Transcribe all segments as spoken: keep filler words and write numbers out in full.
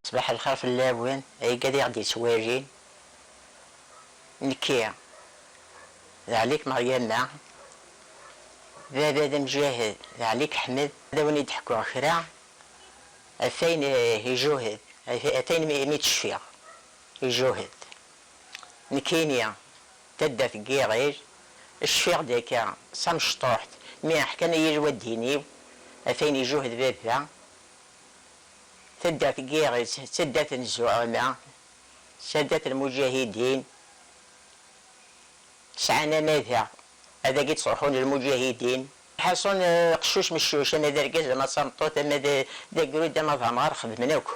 Ṣbaḥ lxir fell-awen, ay igad i ɣ-d-yettwalin. Nekki, d Ɛli Kem Meryama, baba d amjahed, d Ɛli Kem Ḥmed. Ad awen-id-ḥkuɣ kra ɣef wayen, eh, ijuhed, ɣef, ɣef wayen mi, mi d-cfiɣ, ijuhed. Nekkini, taddart n Yiɣil, cfiɣ-d akka d tamecṭuḥt, mi ḥkan-iyi lwaddin-iw ɣef wayen ijuhed baba. Taddart n Yiɣil d taddart n zzuɛama, d taddart n lmuǧahidin, sɛan amadaɣ, ad agi ttruḥun lmuǧahidin. Ḥaṣun, eh, qeccuc meccuc, ama d argaz, ama d tameṭṭut, ama d, d agrud, ama d amɣar, xedmen akk.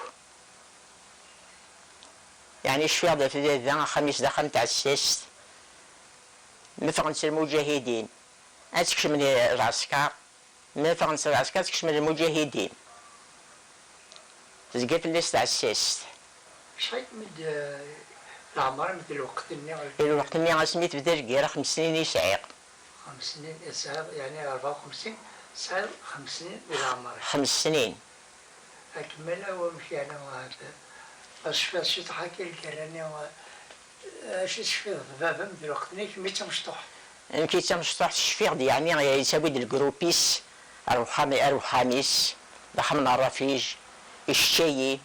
Yeɛni cfiɣ-d ɣef baba, axxam-is d axxam n tɛessast. Ma ffɣen s lmuǧahidin, ad skecmen lɛesker. Ma ffɣen s lɛesker, ad skecmen lmuǧahidin. Tezga fell-as tɛessast. Acḥal mi d-, eh, leɛmer-im di lweqt-nni? Di lweqt-nni, asmi tebda lgirra, xems snin i sɛiɣ. Xems snin i tesɛiḍ, yeɛni rebɛa u xemsin, tesɛiḍ xems snin di leɛmer-ik. Xems snin. Akemmel, a wamek yeɛni, eh, ad tecfiḍ ciṭuḥ akka i lgirra-nni, eh, acu tecfiḍ d baba-m di lweqt-nni, kemm i d tamecṭuḥt? Nekk i d tamecṭuḥt, cfiɣ-d, yeɛni, yettawi-d lgrupis ar wexxam, ar wexxam-is, d axxam n rrafij, iceččayi,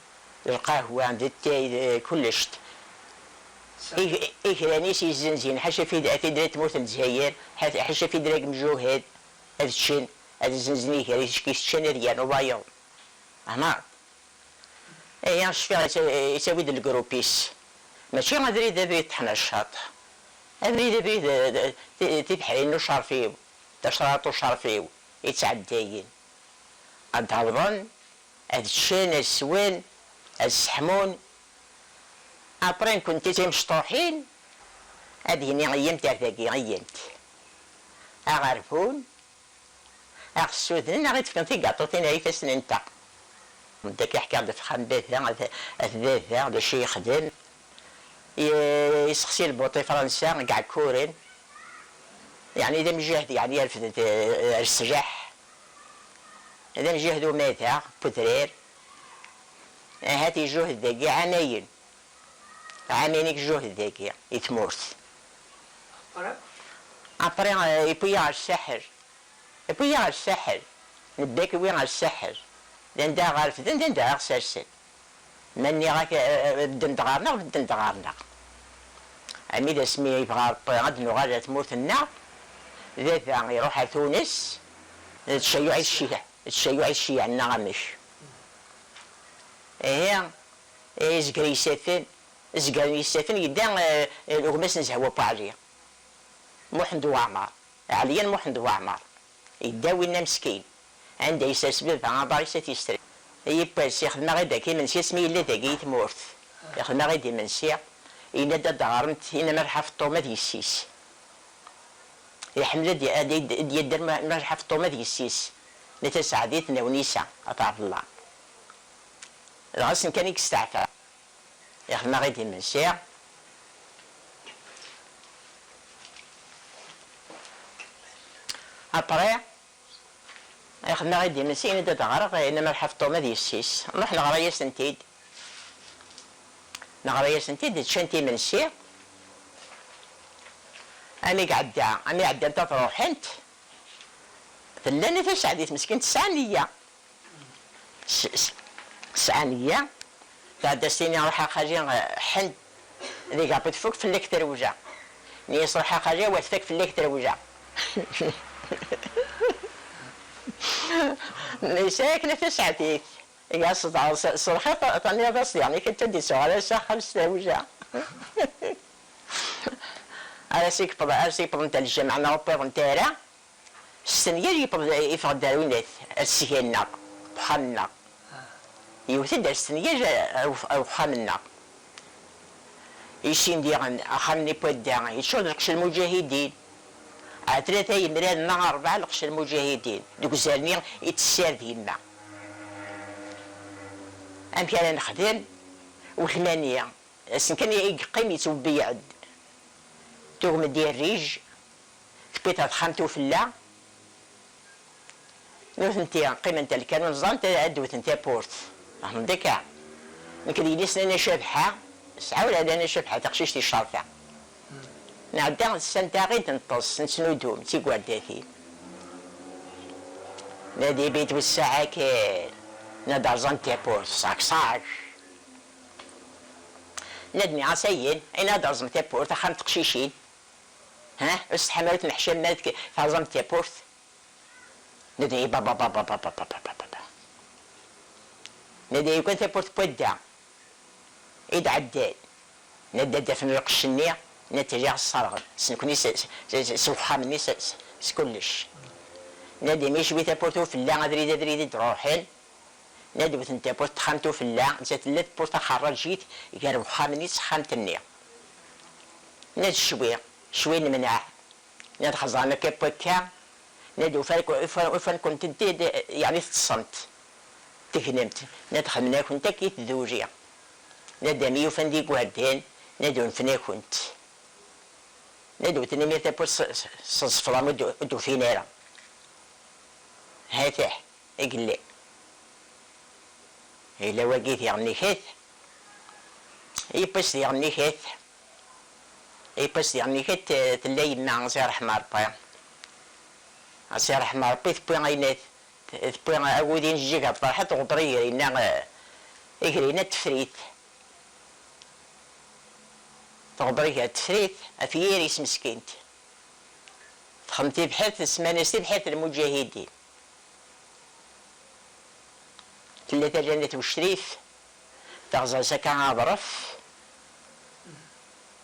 d lqahwa, d ttay, d kullec. Sa- Ik-, ikran-is yezzenzin, ḥaca fid-, fidra n tmurt n Lezzayer, ḥa-, ḥaca fidra n yimjuhad, ad ččen, ad zzenzen iger i s-, i s-ččan, ad yernu wayeḍ. Hna. Ihi, cfiɣ yettawi-d lgrupis. Mačči abrid, abrid teḥna ccaṭ. Abrid, abrid, eh, ti-, tibḥirin n ucerfiw, tacraḍ ucerfiw, yettɛeddayen. Ad d-awḍen, ad ččen, ad swen, ad sseḥmun. Après, nekkenti d timecṭuḥin, ad yini iyyamt ar dagi, iyyamt. Aɣerbun, aɣ-ssudnen, aɣ-d-fken tigaṭutin ar ifassen-nteɣ. Dagi ḥkiɣ-d ɣef uxxam n baba, at, at baba, d acu yexdem. Ye-, yessexsi lbuṭ i Fransa, deg Ɛekkuren. Yeɛni d amjahed, yeɛni yerfed, eh, ar sslaḥ. D amjahed umadaɣ, n wedrar. Ahat ijuhed dagi ɛamayen. Ɛamayen i ijuhed dagi, i tmurt. Après? Après, eh, yewwi-yaɣ ɣer Saḥel. Yewwi-yaɣ ɣer Saḥel. Nebda-k-, yewwi ɣer Saḥel. D anda aɣ-refden, d anda aɣ-sersen. Ma nniɣ-ak, eh, eh, bedden-d ɣer-neɣ, bedden-d ɣer-neɣ. Armi d asmi yebɣa Ṛebbi ad nuɣal ar tmurt-nneɣ, baba iruḥ ar Tunes, d ccayuɛ i tceyyeɛ, d ccayuɛ i tceyyeɛ-nneɣ amek. Ihi, eh, izger yisaffen, izger n yisaffen yedda, eh, eh, gma-s n Zehwa Buɛli, Muḥend Waɛmer. Ɛelyan Muḥend Waɛmer, yedda winna meskin, anda yessers baba aḍar-is ad t-yesser. Yiwwas, ixdem-aɣ-id akka imensi asmi yella dagi i tmurt. Ixdem-aɣ-id imensi, yenna-d ad d-ɣremt i Nna Malḥa Feṭṭum ad yessis. Iḥemmel ad y-, ad y-, ad yadder Ma-, Malḥa Feṭṭum ad yessis. Nna Taseɛdit n Awnisa, at Ɛebdella. Dɣa ass-n kan i yesteɛfa. Ixdem-aɣ-id imensi. Après, ixdem-aɣ-id imensi, yenna-d ad d-ɣreɣ i Nna Malḥa Feṭṭum ad yessis. Nruḥ neɣra-yasent-id. Neɣra-yasent-id, ččant imensi. Ami iɛedda, ami ɛeddant ad ruḥent, tella Nna Taseɛdit meskint tesɛa nneyya. S-, s-, sɛan nneyya. Tɛedda s-tini, ruḥ a xali, eh, ḥend, di gaṭu tfuk fell-ak trewla. Nni-as, ruḥ a xali, wa tfak fell-ak trewla. Nni-as, akken a Taseɛdit. Iga s-, s-, s lxir ta-, tanniḍ-as, yeɛni, kan tt-id-yessuɣal s axxam s trewla. Ar as-ikpeḍ, ar as-ikpeḍent ar lǧameɛ neɣ ur wwiḍent ara. S tenyal yewweḍ, yeffeɣ-d ar winat, ar tesga-nneɣ, uxxam-nneɣ. Yewwet-d ar s tenyal, ar uf-, ar uxxam-nneɣ. Issin diɣen, axxam-nni n wadda, yeččur d lqecc n lmuǧahidin. Ar tlata yemraden neɣ rebɛa lqecc n lmuǧahidin, deg uzal-nni i tessared yemma. Amek ara nexdem? Weltma-nni, ass-n kan i yeqqim yettwebbiɛ-d. Tugem-d irrij, tewwi-d ɣer texxamt ufella. Nutenti qqiment ar lkanun, ẓrant ad d-wten tawwurt. Fehmeḍ akka? Nekk d yelli-s n Nna Cabḥa, sɛiɣ ula d Nna Cabḥa taqcict icerta. Nɛedda ssanta-ɣ-id neṭṭes, nettnudum d tigerdatin. Nadi bit wessaɛ akal, nadi rẓan tawwurt, ṣak ṣak. Nadi nniɣ-as ayen, ayen ad rẓem tawwurt, axxam n teqcicin. Ha? Ur tsetḥam ara ur tneḥcam ara terẓam tawwurt? Nadi baba baba baba baba baba. Nadi yukan tawwurt n wadda. I d-ɛeddan. Nadi ad d-afen lqecc-nni, nadi ad t-id-sserɣen. S nekni s, s, s, s uxxam-nni s, s, s kullec. Nadi mi yecwi tawwurt ufella, abrid, abrid i d-ruḥen. Nadi wten tawwurt texxamt ufella, netta tella tawwurt taxerrajit gar uxxam-nni s texxamt-nni. Nadi ccwi, ccwi nemneɛ. Nadi xeẓẓren akka n wakka. Nadi ufan, ufan, ufan-kent-id, yeɛni teṭṭsemt. Tegnemt. Nadi xedmen-akent akka i tduli. Nadi mi ufan d igerdan, nadi unfen-akent. Nadi wten imir tawwurt s, s, s ẓẓfeḍ am ur d-, ur d-ufin ara. Hatah, i yelli. Yella wagi diɣen ikat. Yiwwas diɣen ikat. Yiwwas diɣen ikat, eh, tella yemma, a s-irḥem Ṛebbi. A s-irḥem Ṛebbi, tewwi ayen, tewwi agudi n Jjig At Ferḥat, tɣeḍ iger-inna, eh, iger-inna n tefrit. Tɣeḍ iger n tefrit, ɣef yiri-s meskint. Texdem tibḥirt, tsemman-as tibḥirt n lmuǧahidin. Tella tala n At Ucrif, teɣza-s akka aḍref,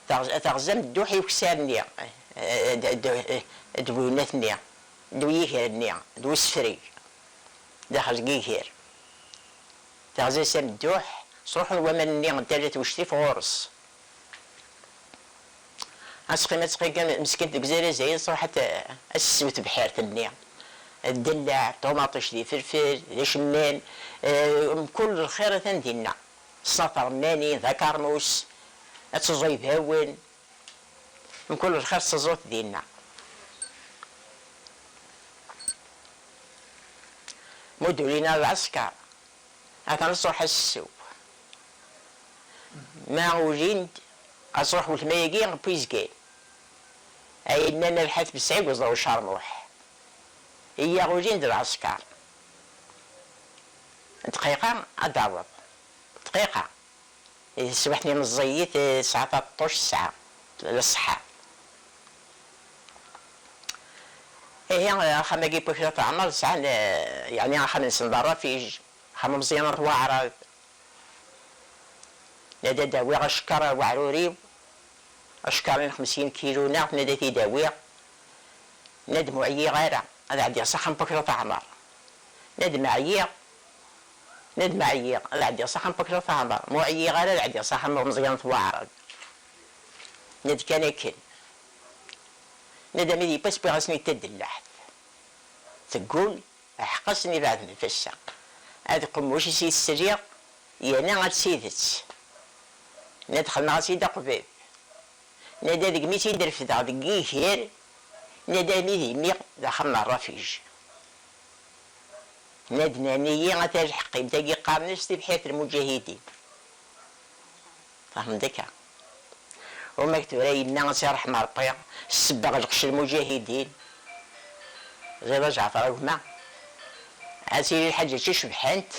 teɣz-, teɣza n dduḥ i ukessar-nni, eh, d, d, d winnat-nni, d wiyiger-nni, d usefreg, daxel n yiger. Teɣza-s am dduḥ, sruḥen waman-nni n tala n At Ucrif ɣur-s. Ad teqqim, ad teqqim kan meskint deg uzal-agi, truḥ ad t-, ad tessew tebḥirt-nni. Ddellaɛ, ṭumaṭic d ifelfel, d acemman, eh, mkul lxir atan dinna. Ṣṣater n mani, d akermus, ad teẓẓu ibawen, mkul lxir teẓẓu-t dinna. Mudulina lɛesker. Atan ad truḥ ad tessew. Ma ulin-d, ad truḥ weltma-agi n Pizgan. Ay nnan Lḥat Besɛid uẓaw Cermuḥ. Iyaɣ ulin-d lɛesker. Dqiqa ad d-taweḍ. Dqiqa. Di teswiḥt-nni meẓẓiyit, eh, tesɛa taṭṭuct, tesɛa. Ṣṣeḥḥa. Ihi, axxam-agi n Wakla Teɛmer sɛan, eh, yeɛni axxam-nsen d ṛṛafij, axxam n Meẓyan At Waɛrab. Nadi ad d-awiɣ acekkar n weɛrur-iw, acekkar n xemsin kilu neɣ nadi ad t-id-awiɣ. Nadi ma ur ɛyiɣ ara, ad ɛeddiɣ s axxam n Wakla Teɛmer. Nadi ma ɛyiɣ, nadi ma ɛyiɣ, ad ɛeddiɣ s axxam n Wakla Teɛmer. Ma ur ɛyiɣ ara, ad ɛeddiɣ s axxam n Meẓyan At Waɛrab. Nadi kan akken. Nadi mi d-yewwas wwiɣ-asen-id tadellaɛt. Teggul, aḥeqqasen ibeɛden lfassa. Ad qemmuc i s-yesseliɣ, yerna ar tidet. Nadi xedmeɣ-as-id aqbab. Nadi deg mi tt-id-refdeɣ deg yiger, nadi armi d imi d axxam n ṛṛafij. Nadi nnan-iyi ata lḥeqq-im, tagi qqaren-as tibḥirt n lmuǧahidin. Fehmeḍ akka? Umak tura yemma, a s-irḥem Ṛebbi, ssebba lqecc n lmuǧahidin. Ẓid a Ǧeɛfer a gma. Ad tili lḥaǧa d tacebḥant.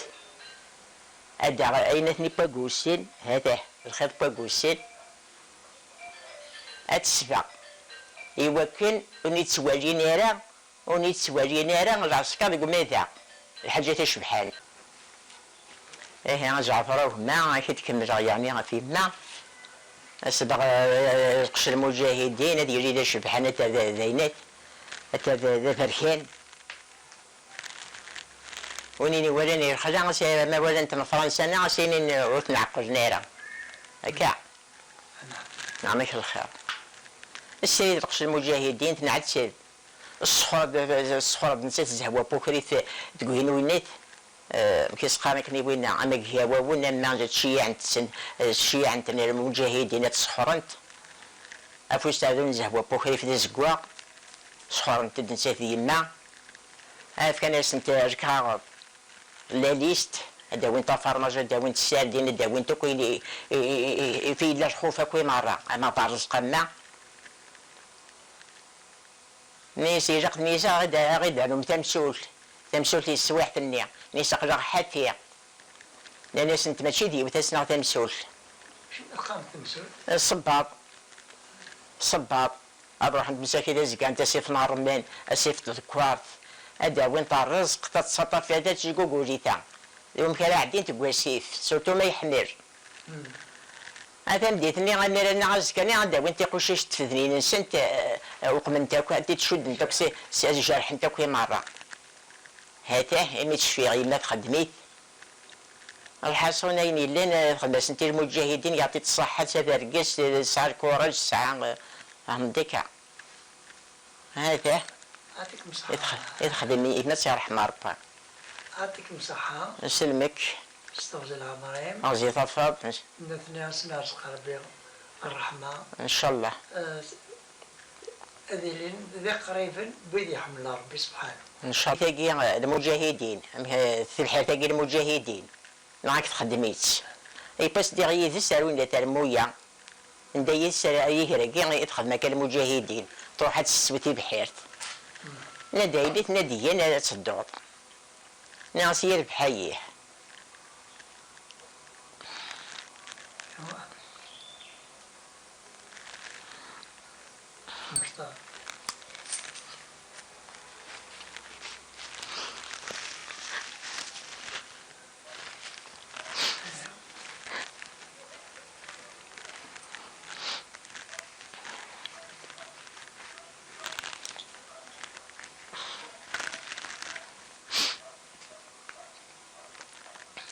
Ad d-aɣ ayen atni n wagusen, hatah, lxiḍ n wagusen. Ad tesbeɣ. Iwakken ur iyi-ttwalin ara, ur iyi-ttwalin ara lɛesker deg umadaɣ. Lḥaǧa tacebḥant. Ihi, a Ǧeɛfer a gma, ad k-id-kemmleɣ yeɛni ɣef yemma. Asbeɣ, eh, lqecc n lmuǧahidin, ad yili d acebḥan, ata d, d ayen, ata d, d aberkan. Win i walan irxel, as, ma walan-t n Fransa-nni, as inin ur ten-ɛeqqlen ara. Akka. Neɛma-k lxir. Ssayed lqecc n lmuǧahidin, tenɛetted. Ṣṣexreḍ, ṣṣexreḍ nettat zehwa n Pukrit deg uhinwinit, eh, amek i s-qqaren akken i winna, ama deg Ihawawen, ama d tceyyiɛent-sen, eh, tceyyiɛent n lmuǧahidin ad ṣṣexrent. Afus teɛdun zehwa n Pukrit d azeggaɣ, ṣṣexrent-d nettat d yemma. Fkan-asent lkaɣeḍ, la liste, Ad d-awint afermaj, ad d-awint ssardin, ad d-awint akk ayen i, i, i, i, i fi yella lxuf akk i merra, ama berrezq ama. Nni-as, ilaq, nni-as, aɣ-id-, aɣ-id-rnum tamsult, tamsult i teswiɛt-nni. Nni-as, aql-aɣ ḥafi. Nnan-asent, mačči d yiwet, asneɣ tamsult. Acu i d-teqqareḍ tamsult? Ṣṣebbaḍ. Ṣṣebbaḍ. Ad ruḥent msakit azekka, anta asif n ṛṛemman, asif n tdekkart. Ad d-awint ṛṛezq, taṭṭafi, ad tjguguli ta. D wamek ara ɛeddint deg wasif, surtout ma yeḥmel. A tameddit-nni, amir-nni, azekka-nni, ad d-awint tiqucict tfednin-nsent, eh, eh, uqment akk, ad t-id-cuddent akk si, si, ad jerḥent akk i merra. Hatah, imi tt-cfiɣ yemma txeddem-it. Lḥaṣun, ayen yellan, eh, xedm-asent i lmuǧahidin, yeɛṭi-tt ṣṣeḥḥa, d tabergest, eh, tesɛa lkuṛaj, tesɛa, eh, fehmeḍ akka. Hatah. Yɛṭikem ṣṣeḥḥa. I tx-, i texdem yemma-s, yerḥem Ṛebbi. Yɛṭikem ṣṣeḥḥa. Nselmek. S teɣzi n leɛmer-im. Teɣzi tafeḍ. Nutni ad sen-yerzuq Ṛebbi ṛṛeḥma. Ncallah. Eh, ad ilin d iqriben n wid iḥemmel Ṛebbi subḥanahu. Ncallah. Tagi, eh, lmuǧahidin. Amek, eh, tibḥirt-agi lmuǧahidin. Neɣ ad txeddem-itt. Yewwas diɣ yid-s ar win d atermuya. Anda yid-s ara yiger-agi i texdem akka lmuǧahidin. Truḥ ad tessew tibḥirt. Nna-d a yelli, tenna-d, iyya ad tedduḍ. Nniɣ-as, yirbeḥ a yih.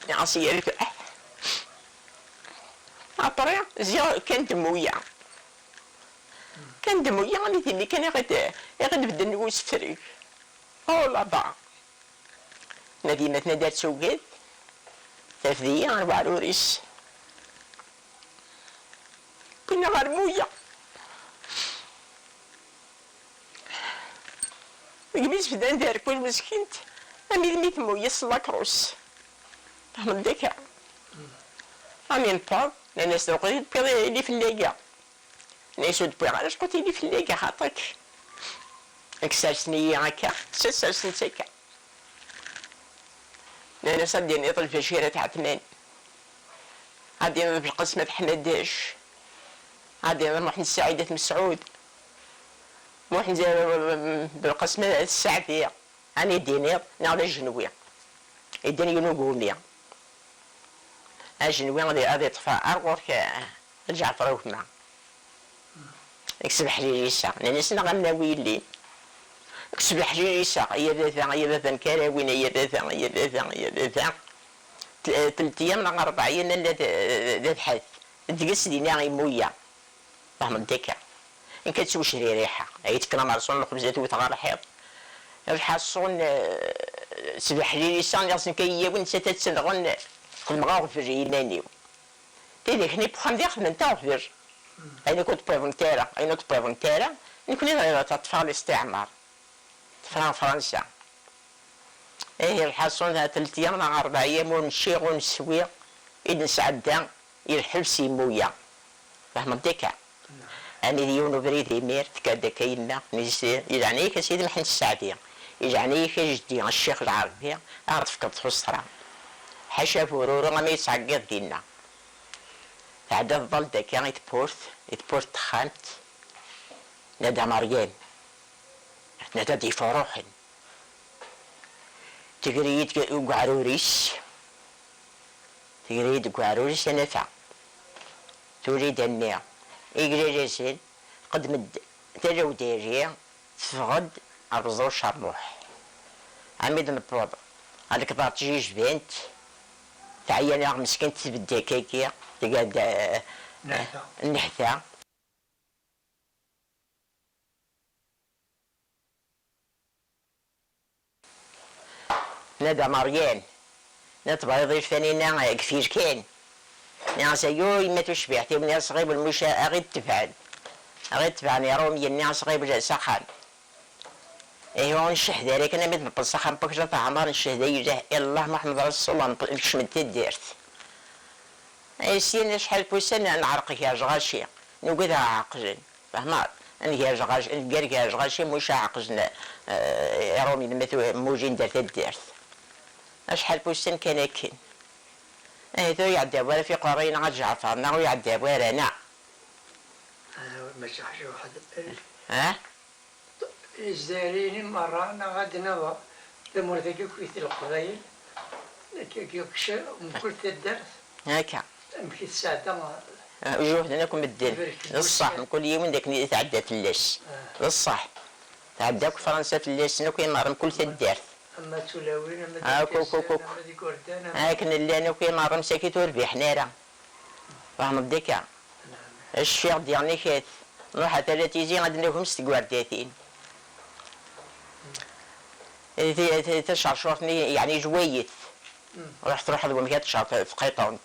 Nniɣ-as, yirbeḥ. Après, ziɣ kan d muya. Kan d muya, am tili kan i ɣ-id-, i ɣ-id-bedden usefreg. Oh là-bas. Nadimat n ad tugad, tafdi ar uɛrur-is. Wwin-aɣ ɣer muya. Deg mi s-bdan d arkul meskint, am idmi tmuya s lakrus. Fehmeḍ akka? Am inṭeḍ, nnan-as, d lqut i d-tewwiḍ ili fell-agi. Nnan-as, ur d-wwiɣ ara lqut ili fell-agi, xaṭi-k. Nekk sersen-iyi akka, s-, sersen-tt akka. Nnan-as, ad d-tiniḍ Lbacir At Ɛetman, ad d-tiniḍ Belqasem At Ḥmadac, ad d-tiniḍ Muḥend Saɛid At Mesɛud, Muḥend, eh, Belqasem At Sseɛdi, ani d-tiniḍ, neɣ d ajenwi. Idden yiwen ugumi. Ajenwi ad, ad iṭṭef ar ɣur-k, eh, Ǧeɛfer a gma. Deg sbeḥ lili-sa, nnan-as, neɣ am nawi yellin. Deg sbeḥ lili-sa, ay a baba, ay a baba, nekk ara awin, ay a baba, ay a baba, ay a baba. T-, telt iyam neɣ rebɛ iyam, alla d, d abḥat. Deg-s dinna imuya. Fehmeḍ akka? Nekk ad ttwecririḥeɣ. Ay tekna merṣun lxebza tewwet ɣer lḥiḍ. Lḥaṣun, eh, sbeḥ lili-sa, nniɣ-sen, ka iyi-yawin, nettat ad tt-nɣen, xedmeɣ aɣbel i yiman-iw. Tidak-nni n wexxam di xedment aɣbel. Ayen ur d-wwiḍent ara, ayen ur d-wwiḍent ara, nekni ad ṭṭfeɣ listiɛmar. Ṭṭfeɣ Fransa. Ihi lḥaṣun, ha telt iyam neɣ rebɛ iyam ur nečči, ur neswi, i d-nesɛedda i lḥebs imuya. Fehmeḍ akka? Ani d yiwen ubrid imir, tekker-d akka yemma, nni-s, i leɛnaya-k a Sidi Mḥend Sseɛdi, i leɛnaya-k a jeddi, a Ccix Lɛerbi, a ɣ-d-tefkeḍ tuṣṣra. Ḥaca bururu ama yettɛeggiḍ dinna. Tɛedda tḍall-d akka i tewwurt, i tewwurt n texxamt, nada Meryem, nada d-ifruḥen. Tegri-yi-d deg uɛrur-is, tegri-yi-d deg uɛrur-is, a nafa. Tuli-d a mmi, iglalazen, qeddmen-d tala udari, teffeɣ-d Rrbeẓ Ucermuḥ. Ami d-newweḍ ɣer lekḍer n tjijbant, teɛya-aneɣ meskint tbedda akkagi, tga-d, eh, nnehta. Nnehta. Nada Meryem, nna tebɣiḍ ilfan-inna deg ifilkan? Nniɣ-as, ayu, yemma tucbiḥt-iw, nniɣ-as, ɣiwel muc a ɣ-id-tebɛen. A ɣ-id-tebɛen Iṛumyen, nniɣ-as, ɣiwel s axxam. Ihi ur ncehhed ara kan, ami d-newweḍ s axxam n wakejra Taɛmar, ncehhed ay ilah illah Muḥemmed Rasulullah, nekcem-d taddart. Ay syin acḥal n wussan neɛreq gar lɣaci, nugad ad aɣ-ɛeqlen. Fehmeḍ? Ad nger lɣaci, ad nger gar lɣaci, muc ad ɛeqlen, eh, Iṛumyen, ma tu-, mujin dar taddart. Acḥal n wussan kan akken. Ahi tura ur iɛedda wara ɣef iqerriyen ad Ǧeɛfer, neɣ ur iɛedda wara, neɣ? Ah, mačči ḥaca waḥed. Ah? Izzayriyen i merra, neɣ ad d-naweḍ tamurt-agi akk i Leqbayel, akka, akka, mkul taddart. Akka. Amek i tesɛedda? Ah, juhden akk medden. D ṣṣeḥ, mkul yiwen d akken i tɛedda fell-as. Ah. D ṣṣeḥ. Tɛedda akk Fransa fell-asen akk i merra, mkul taddart. Ama d tulawin, ama d irkasen, ama d igerdan, ama d akken llan akk i merra, msakit ur rbiḥen ara. Fehmeḍ-d akka? Cfiɣ-d yernikat. Nruḥ ar Tala Tizi ad nagem s tgerdatin. Ti-, ti-, tacercurt-nni, yeɛni jwayet. Ruḥ truḥeḍ wamek ad tecreḍ tqiṭunt.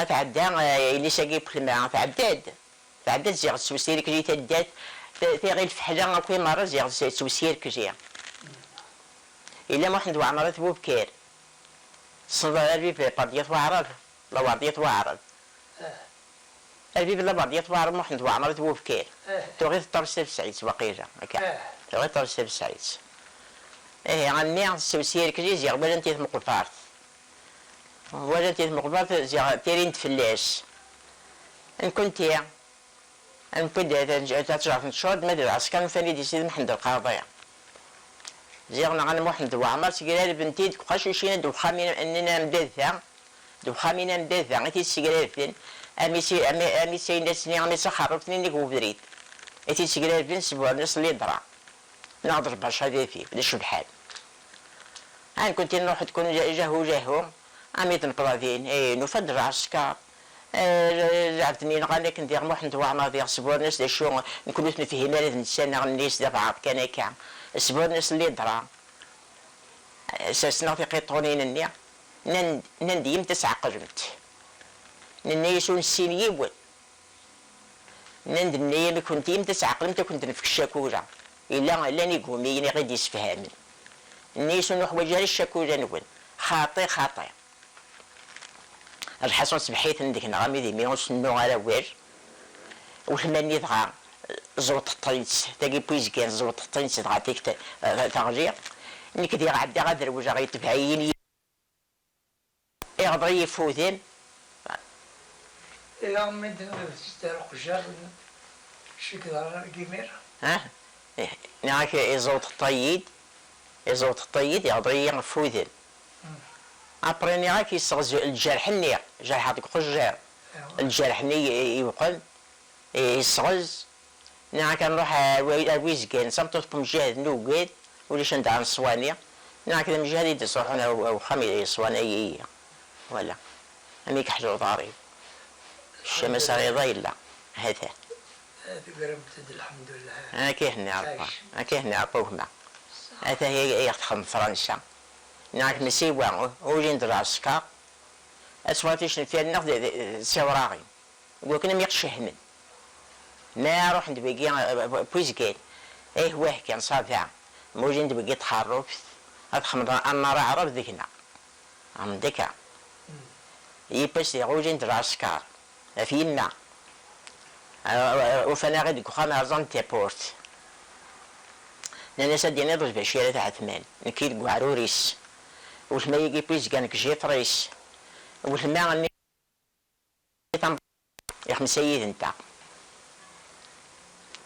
Ad tɛedda, eh, ilis-agi n Ukelma, tɛedda-d. Tɛedda-d ziɣ tettwes tirkli taddart, t-, tiɣi lfeḥla akk i merra ziɣ tettwes tirkli. Yella Muḥend Waɛmer at Bubkar. Tessneḍ Arbib Labardyat Waɛrab? Labardyat Waɛrab. Ah. Arbib Labardyat Waɛrab, Muḥend Waɛmer at Bubkar. Ah. Tuɣ-it Ṭaris Tabesɛit waqila, akka. Ah. Tuɣ-it Ṭaris Tabesɛit. Ihi, a mmi, tettwes tirkli ziɣ walant-it meqbert. Walant-it meqbert, ziɣ tirin-d fell-as. Nekkenti, nekkenti ad, ad, ad tecɛef n tcud, ma d lɛesker n Fani di Sidi Mḥend Lqaḍi. Ziɣ nɣan Muḥend Waɛmer, ssegrarben-t-id deg uqacuc-ina d uxxam-ina n dada, d uxxam-ina n dada i t-id-ssegrarben, armi s-, armi, armi s-, ayen-nni, armi d taxerrubt-nni deg ubrid. I t-id-ssegrarben, sburen-as lidra. Neɣ d lbaca d atif, d acebḥan. Nekkenti nruḥ-d kun ja-, jahu jahu, armi d-newweḍ din, eh, nufa-d lɛesker. Eh, lɛebd-nni yenɣan akken diɣ Muḥend Waɛmer diɣ sburen-as d acu, nekkni ur t-nefhim ara d netta neɣ mmi-s d abɛaḍ kan akka. Sburen-as lidra. Eh, sersen-aɣ tiqiṭunin-nni. Nnan-, nnan-d yimt ad tɛeqlemt. Nenna-yas ur nessin yiwen. Nnan-d, nnan-am, i kunt yimt ad tɛeqlemt, ad kunt-nefk ccakula. Yella, llan igumiyen i ɣ-id-yessefhamen. Nnan-as, ur nuḥwaǧ ara ccakula-nwen. Xaṭi, xaṭi. Lḥaṣun, sbeḥ-iten deg-neɣ, ami d imi ur s-nennuɣ ara awal. Weltma-nni dɣa, ẓewṭeṭ-itt, tagi n Wizgan, ẓewṭeṭ-itt dɣa tik-, ta-, ta-, taɣli. Nekk diɣ ɛeddaɣ ad rewleɣ, yetbeɛ-iyi Iɣḍer-iyi ɣef wudem. Ihi, mi d-nɣiḍ s dar uqjar, acu i yeḍran imir? Ah, ih, nniɣ-ak iẓewṭeṭ-iyi-d, iẓewṭeṭ-iyi-d, iɣḍer-iyi ɣef wudem. Hmm. Après, nniɣ-ak yesseɣz lǧerḥ-nni, jerḥeɣ deg uqejjir. Aywa. Lǧerḥ-nni i-, iwqem, i-, yesseɣz. Nniɣ-ak ad nruḥ ar wi-, ar Wizgan, d tameṭṭut n umjahed n ugad, ulac anda ara neṣwani. Nniɣ-ak d amjahed i d-iṣruḥun ar, ar wexxam, yeṣwanayi-yi. Voilà. Ami yeḥlu uḍar-iw. Ccama-s aɣiḍa yella. Hata. Tugramt-d, lḥemdullah. Akka ihenni Ṛebbi. Akka ihenni Ṛebbi a gma. Ata i, i aɣ-texdem Fransa. Nniɣ-ak msiwa, u-, ulin-d lɛesker. Ad twaliḍ icenfiren-nneɣ d, d, d tiwraɣin. Deg wakken am iqcehmen. Ma ruḥen-d wigi, eh, Wizgan, eh, wah kan, ça va. Ma ulin-d wigi txerrubt, ad xemḍen amar aɛrab deg-neɣ. Am deka. Yiwwas diɣ ulin-d lɛesker, ɣef yemma. Eh, eh, ufan-aɣ-id deg uxxam, rẓan-d tawwurt. Nnan-as ad d-tiniḍ d Lbacir At Ɛetman, nekki deg uɛrur-is. Weltma-agi n Wizgan deg jiṭer-is. Weltma-nni Ixemsa yid-nteɣ.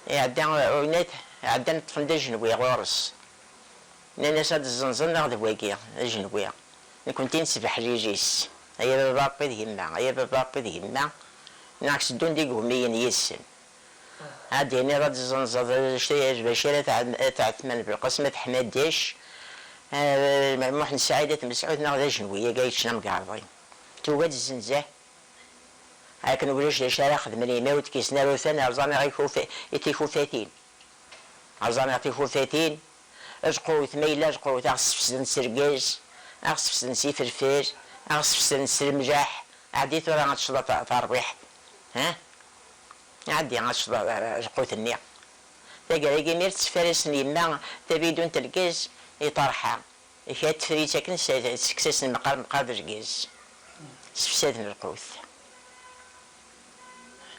Iɛedda, winat, ɛeddan ṭṭfen-d ajenwi ɣur-s. Nnan-as ad ẓenẓen neɣ d wagi, ajenwi. Nekkenti nesbeḥlil-is. Ay a baba Ṛebbi d yemma, ay a baba Ṛebbi d yemma. Neɣ tteddun d igumiyen yid-sen. Ad d-tiniḍ ad ẓenẓeḍ, Lbacir At Ɛe-, At Ɛetman Belqasem, At Ḥmadac, eh, Muḥend Saɛid At Mesɛud, neɣ d ajenwi-agi ay yeččan amgerḍ-im. Tugi ad tt-zzenzah. Akken ulac d acu ara xedmen yima ur d-kkisen ara utan, rẓan-aɣ ikufa-, i tikufatin. Rẓan-aɣ tikufatin, lqut, ma yella lqut, ad ɣ-sfesden s rgaz, ad ɣ-sfesden s ifelfel, ad ɣ-sfesden s lemleḥ. Ɛeddi tura ad tecceḍ ta-, tarwiḥt. Ha? Ɛeddi ad tecceḍ, eh, lqut-nni. Taggara-agi mi ara tteffarisen yemma tabidunt n lgaz i ṭerḥa, kra tefrit akken s-, tsekkes-asen meqqar meqqar d lgaz. Sefsaden lqut.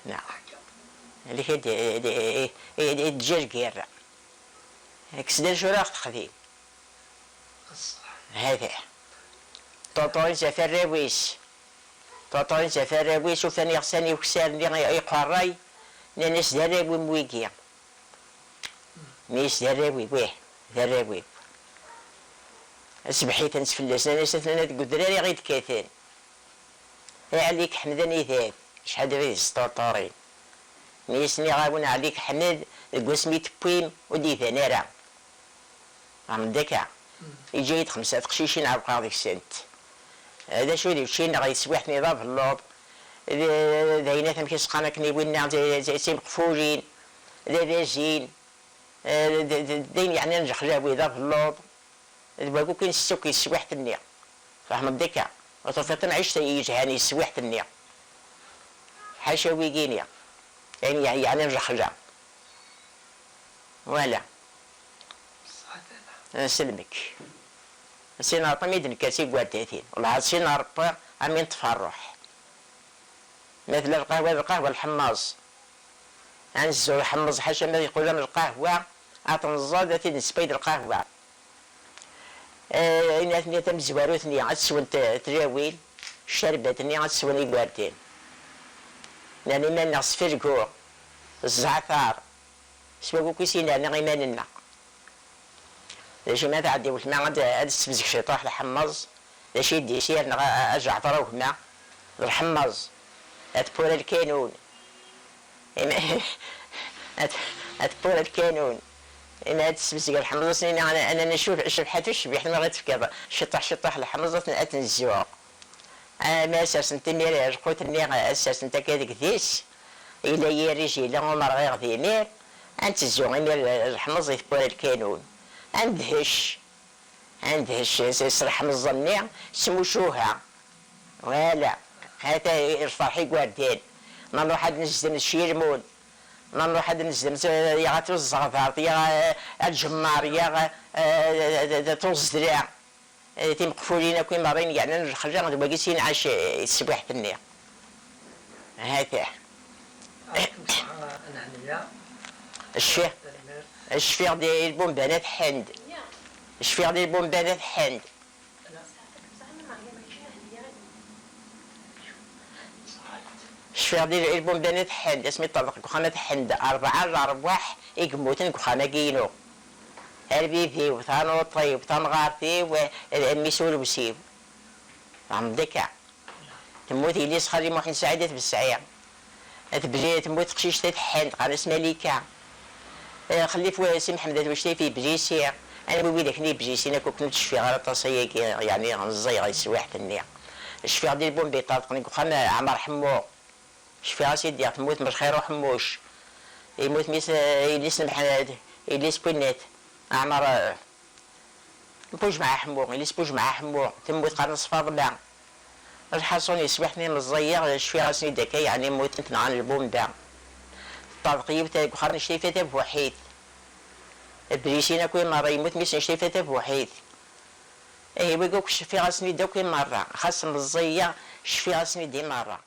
Neɣ. Alik i d-, i d-, i d-, i d-, i d-ǧǧa lgirra. Kkes-d acu ara ɣ-texdim. Hada. Ṭuṭurin s aferraw-is. Ṭuṭurin s aferraw-is, ufan iɣsan iwksar-nni iqerray, nnan-as d arraw-im wigi. Nni-as d arraw-iw, ih, d arraw-iw. Asebḥiten-tt fell-as, nnan-as atnan deg udrar i ɣ-id-kkaten. Ay Ɛli Keḥmed anida-t? Acḥal d abrid s tṭurṭurin. Mi as-nniɣ-awen Ɛli Keḥmed, deg wasmi i t-tewwim, ur d-iban ara. Fehmeḍ akka? Iǧǧa-yi-d xemsa teqcicin ɛewqeɣ deg-sent. D acu d učči-nneɣ i teswiḥt-nni d abelluḍ, d, d ayen amek i s-qqaren akken i winna, d, d, d timeqfulin, d abazin, d, d, d, d ayen yeɛnan lexlawi d abelluḍ. D wagu kan i nessukk i teswiḥt-nni. Tfehmeḍ dika? Ur tufiḍ tamɛict yelhan i teswiḥt-nni. Ḥaca wigini. Ayen ye-, yeɛnan lexla. Wala. Nselmek. Sin Ṛebbi mi d-nekka si gwaddatin. Wellah sin Ṛebbi am i neṭṭef ṛṛuḥ. Ma tella lqahwa d lqahwa lḥemmaẓ. Ad nezzu lḥemmeẓ ḥaca ma yeqqel am lqahwa, ad tenẓad, ad t-id-nessewway d lqahwa. Eh, ayen atni tamezwarut-nni, ad swen t-, tlawin, ccerbat-nni ad swen igerdan. Nerna iman-nneɣ s felgu, zzeɛter, s wagu akk i s-nerna iman-nneɣ. D acu ma tɛeddi weltma ad, ad tessebzeg ciṭuḥ lḥemmeẓ, d acu i d-isir neɣ a, a, ajeɛfer a gma, d lḥemmeẓ, ad tpura lkanun. Im-, ad, ad tpura lkanun. Imi ad tessebzeg lḥemmeẓ, ad s-nini, ana, ana, ana cuf-, cebḥa tucbiḥt, ma ɣa tefkiḍ ciṭuḥ, ciṭuḥ lḥemmeẓ, ad ten-, ad ten-zzuɣ. Ah, ma sersen timir lqut-nni, ad sersen akka deg dis, yella yirij, yella umerɣiɣ d imir, ad nettezzu imir lḥemmeẓ i tewwura lkanun. Ad ndhec, ad ndhec s, s lḥemẓ-nni, s tmucuha. Wala, hata lferḥ igerdan. Ma nruḥ ad nezdem s yilmun, ma nruḥ ad nezdem s, yaɣ at uzzeɣbert, yaɣ, eh, aǧemmar, yaɣ, eh, d, d, d, tuẓdra. Eh, timeqfulin akk i merra i yeɛnan lexla, d wagi s inɛac, eh, i teswiḥt-nni. Hata. Ɛeṭṭem ṣṣeḥḥa, a Nehmiya. Cfiɣ, tanemmirt. Cfiɣ di lbumba n At Ḥend. Cfiɣ di lbumba n At Ḥend. Cfiɣ di lbumba n At Ḥend, asmi ṭṭerḍeq deg uxxam At Ḥend, rebɛa n lerwaḥ i yemmuten deg uxxam-agi-inu. Arbib-iw, tanuṭ-iw, tamɣart-iw, eh, mmi-s ulwes-iw. Tfehmeḍ akka? Temmut yelli-s xali Muḥend Saɛid At Besɛi. At Bli-, temmut teqcict At Ḥend, qqaren-as Malika. Eh, xellif wa-, Si Mḥemmed At Wectayef Iblisi. Anwi widak n Iblisin akk, ur ken-ur d-cfiɣ ara aṭas ayagi, yeɛni ẓẓiyeɣ i teswiḥt-nni. Cfiɣ di lbumbi ṭṭerḍqen deg uxxam Ɛmer Ḥemmu. Cfiɣ-as i ddiɣ temmut Mecxir Uḥemmuc. Yemmut mmi-s, eh, yelli-s n Mḥ-, yelli-s n Winnat. Ɛmer, eh, Bujmaɛ Ḥemmu, yelli-s Bujmaɛ Ḥemmu, temmut qqaren-as Faḍma. Lḥaṣun, yeswiḥ-nni meẓẓiyeɣ, cfiɣ-asen-id akka, yeɛni mmutent nɣan lbumba. Teṭṭerḍeq yiwet deg uxxam n Crifa Tabuḥit. Brisin akk i merra, yemmut mmi-s n Crifa Tabuḥit. Ihi, wigi akk cfiɣ-asen-id akk i merra, xas meẓẓiyeɣ, cfiɣ-asen-id i merra.